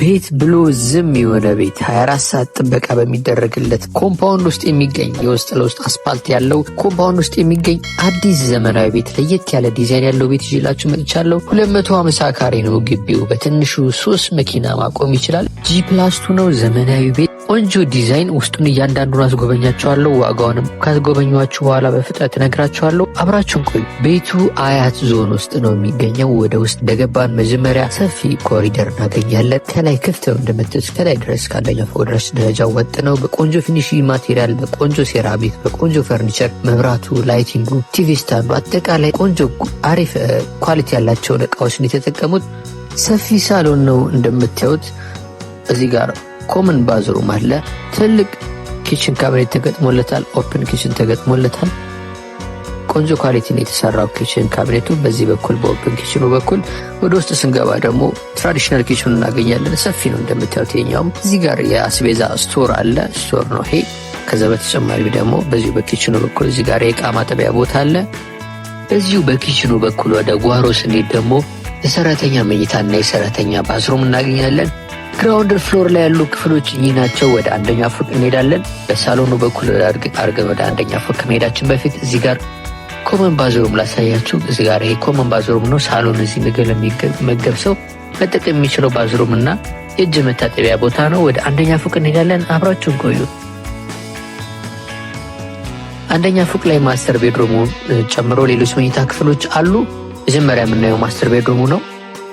ቤት ብሎ ዝም የሆነ ቤት፣ 24 ሰዓት ጥበቃ በሚደረግለት compound ውስጥ የሚገኝ፣ የውስጥ ለውስጥ አስፓልት ያለው compound ውስጥ የሚገኝ አዲስ ዘመናዊ ቤት፣ ለየት ያለ ዲዛይን ያለው ቤት ይዤላችሁ መጥቻለሁ። 250 ካሬ ነው ግቢው። በትንሹ ሶስት መኪና ማቆም ይችላል። G+2 ነው። ዘመናዊ ቤት፣ ቆንጆ ዲዛይን። ውስጡን እያንዳንዱን አስጎበኛችኋለሁ። ዋጋውንም ካስጎበኟችሁ በኋላ በፍጥነት እነግራችኋለሁ። አብራችሁን ቆዩ። ቤቱ አያት ዞን ውስጥ ነው የሚገኘው። ወደ ውስጥ እንደገባን መጀመሪያ ሰፊ ኮሪደር እናገኛለን። ከላይ ክፍት ነው እንደምታዩት፣ ከላይ ድረስ ከአንደኛ ፎቅ ድረስ ደረጃው ወጥ ነው። በቆንጆ finishing material፣ በቆንጆ ሴራሚክ፣ በቆንጆ ፈርኒቸር፣ መብራቱ፣ lighting ኡ፣ TV stand ኡ አጠቃላይ ቆንጆ አሪፍ quality ያላቸውን እቃዎችን የተጠቀሙት። ሰፊ ሳሎን ነው እንደምታዩት። እዚህ ጋር common bathroom አለ። ትልቅ kitchen cabinet ተገጥሞለታል። Open kitchen ተገጥሞለታል። ቆንጆ quality ነው የተሰራው kitchen cabinet ኡ። በዚህ በኩል በ open kitchen ኑ በኩል ወደ ውስጥ ስንገባ ደግሞ traditional kitchen ኑ እናገኛለን። ሰፊ ነው እንደምታዩት። የኛውም እዚህ ጋር የአስቤዛ store አለ። Store ነው ይሄ። ከዛ በተጨማሪ ደግሞ በዚሁ በ kitchen ኑ በኩል እዚህ ጋር የእቃ ማጠቢያ ቦታ አለ። በዚሁ በ kitchen ኑ በኩል ወደ ጓሮ ስንሄድ ደግሞ የሰራተኛ መኝታና የሰራተኛ bathroom እናገኛለን። Ground floor ላይ ያሉ ክፍሎች እኚህ ናቸው። ወደ አንደኛ ፎቅ እንሄዳለን። በሳሎኑ በኩል አድርገን ወደ አንደኛ ፎቅ ከመሄዳችን በፊት እዚህ ጋር common bathroom ላሳያችሁ። እዚህ ጋር ይሄ common bathroom ነው። ሳሎን እዚህ ምግብ ለሚመገብ ሰው መጠቀም የሚችለው bathroom እና የእጅ መታጠቢያ ቦታ ነው። ወደ አንደኛ ፎቅ እንሄዳለን። አብራችሁን ቆዩ። አንደኛ ፎቅ ላይ master bedroom ኡ ጨምሮ ሌሎች መኝታ ክፍሎች አሉ። መጀመሪያ የምናየው master bedroom ኡ ነው።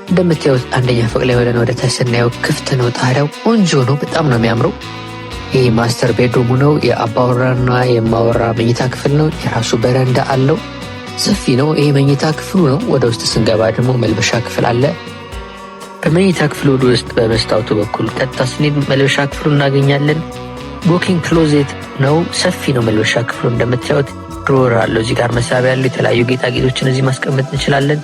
እንደምታዩት አንደኛ ፎቅ ላይ ወደ ወደ ታች ስናየው ክፍት ነው። ጣሪያው ቆንጆ ነው። በጣም ነው የሚያምረው። ይህ master bedroom ኡ ነው። የአባወራና የእማወራ መኝታ ክፍል ነው። የራሱ በረንዳ አለው። ሰፊ ነው። ይሄ መኝታ ክፍሉ ነው። ወደ ውስጥ ስንገባ ደግሞ መልበሻ ክፍል አለ። በመኝታ ክፍሉ ወደ ውስጥ በመስታወቱ በኩል ቀጥታ ስንሄድ መልበሻ ክፍሉ እናገኛለን። Walk-in closet ነው። ሰፊ ነው መልበሻ ክፍሉ እንደምታዩት። Drawer አለው። እዚህ ጋር መሳቢያ ያለው፣ የተለያዩ ጌጣጌጦችን እዚህ ማስቀመጥ እንችላለን።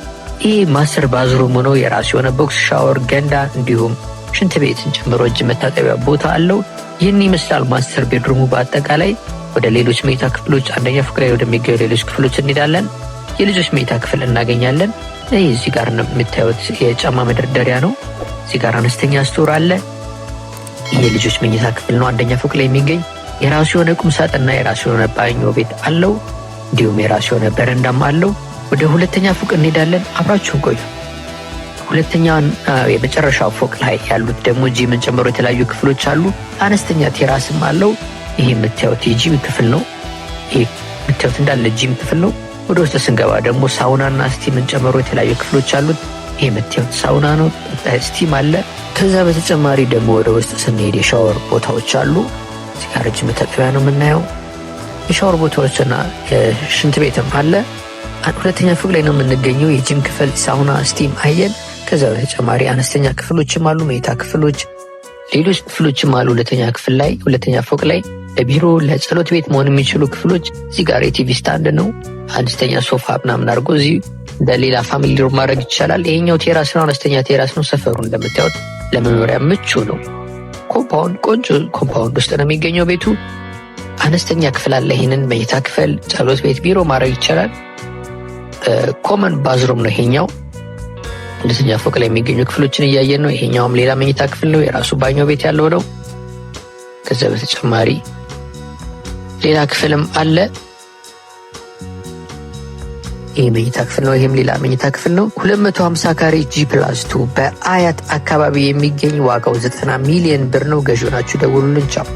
ይህ master bathroom ሆኖ የራሱ የሆነ box shower፣ ገንዳ እንዲሁም ሽንት ቤትን ጨምሮ እጅ መታጠቢያ ቦታ አለው። ይህን ይመስላል master bedroom ኡ በአጠቃላይ። ወደ ሌሎች መኝታ ክፍሎች፣ አንደኛ ፎቅ ላይ ወደሚገኙ ሌሎች ክፍሎች እንሄዳለን። የልጆች መኝታ ክፍል እናገኛለን። ይህ እዚህ ጋር የምታዩት የጫማ መደርደሪያ ነው። እዚህ ጋር አነስተኛ store አለ። ይህ የልጆች መኝታ ክፍል ነው። አንደኛ ፎቅ ላይ የሚገኝ የራሱ የሆነ ቁም ሳጥንና የራሱ የሆነ ባኞ ቤት አለው። እንዲሁም የራሱ የሆነ በረንዳም አለው። ወደ ሁለተኛ ፎቅ እንሄዳለን። አብራችሁን ቆዩ። ሁለተኛ የመጨረሻው ፎቅ ላይ ያሉት ደግሞ ጂምን ጨምሮ የተለያዩ ክፍሎች አሉ። አነስተኛ terrace ም አለው። ይህ የምታዩት የጂም ክፍል ነው። ይህ የምታዩት እንዳለ ጂም ክፍል ነው። ወደ ውስጥ ስንገባ ደግሞ sauna ና steam ን ጨምሮ የተለያዩ ክፍሎች አሉት። ይህ የምታዩት ሳውና ነው። Steam አለ። ከዛ በተጨማሪ ደግሞ ወደ ውስጥ ስንሄድ የሻወር ቦታዎች አሉ። እዚህ ጋር እጅ መታጠቢያ ነው የምናየው። የሻወር ቦታዎችና ሽንት ቤትም አለ። ሁለተኛ ፎቅ ላይ ነው የምንገኘው። የጂም ክፍል፣ sauna፣ steam አየን። ከዛ በተጨማሪ አነስተኛ ክፍሎችም አሉ፣ መኝታ ክፍሎች፣ ሌሎች ክፍሎችም አሉ። ሁለተኛ ክፍል ላይ፣ ሁለተኛ ፎቅ ላይ ለቢሮ፣ ለጸሎት ቤት መሆን የሚችሉ ክፍሎች። እዚህ ጋር የ TV stand ነው። አነስተኛ ሶፋ ምናምን አድርጎ እዚህ ለሌላ family room ማድረግ ይቻላል። ይሄኛው terrace ነው፣ አነስተኛ terrace ነው። ሰፈሩ እንደምታዩት ለመኖሪያ ምቹ ነው። Compound፣ ቆንጆ compound ውስጥ ነው የሚገኘው ቤቱ። አነስተኛ ክፍል አለ። ይህንን መኝታ ክፍል፣ ጸሎት ቤት፣ ቢሮ ማድረግ ይቻላል። Common bathroom ነው ይሄኛው። ሁለተኛ ፎቅ ላይ የሚገኙ ክፍሎችን እያየን ነው። ይሄኛውም ሌላ መኝታ ክፍል ነው። የራሱ ባኞ ቤት ያለው ነው። ከዛ በተጨማሪ ሌላ ክፍልም አለ። ይህ መኝታ ክፍል ነው። ይህም ሌላ መኝታ ክፍል ነው። 250 ካሬ G+2 በአያት አካባቢ የሚገኝ፣ ዋጋው 90 ሚሊዮን ብር ነው። ገዢ ናችሁ ደውሉልን። ቻው።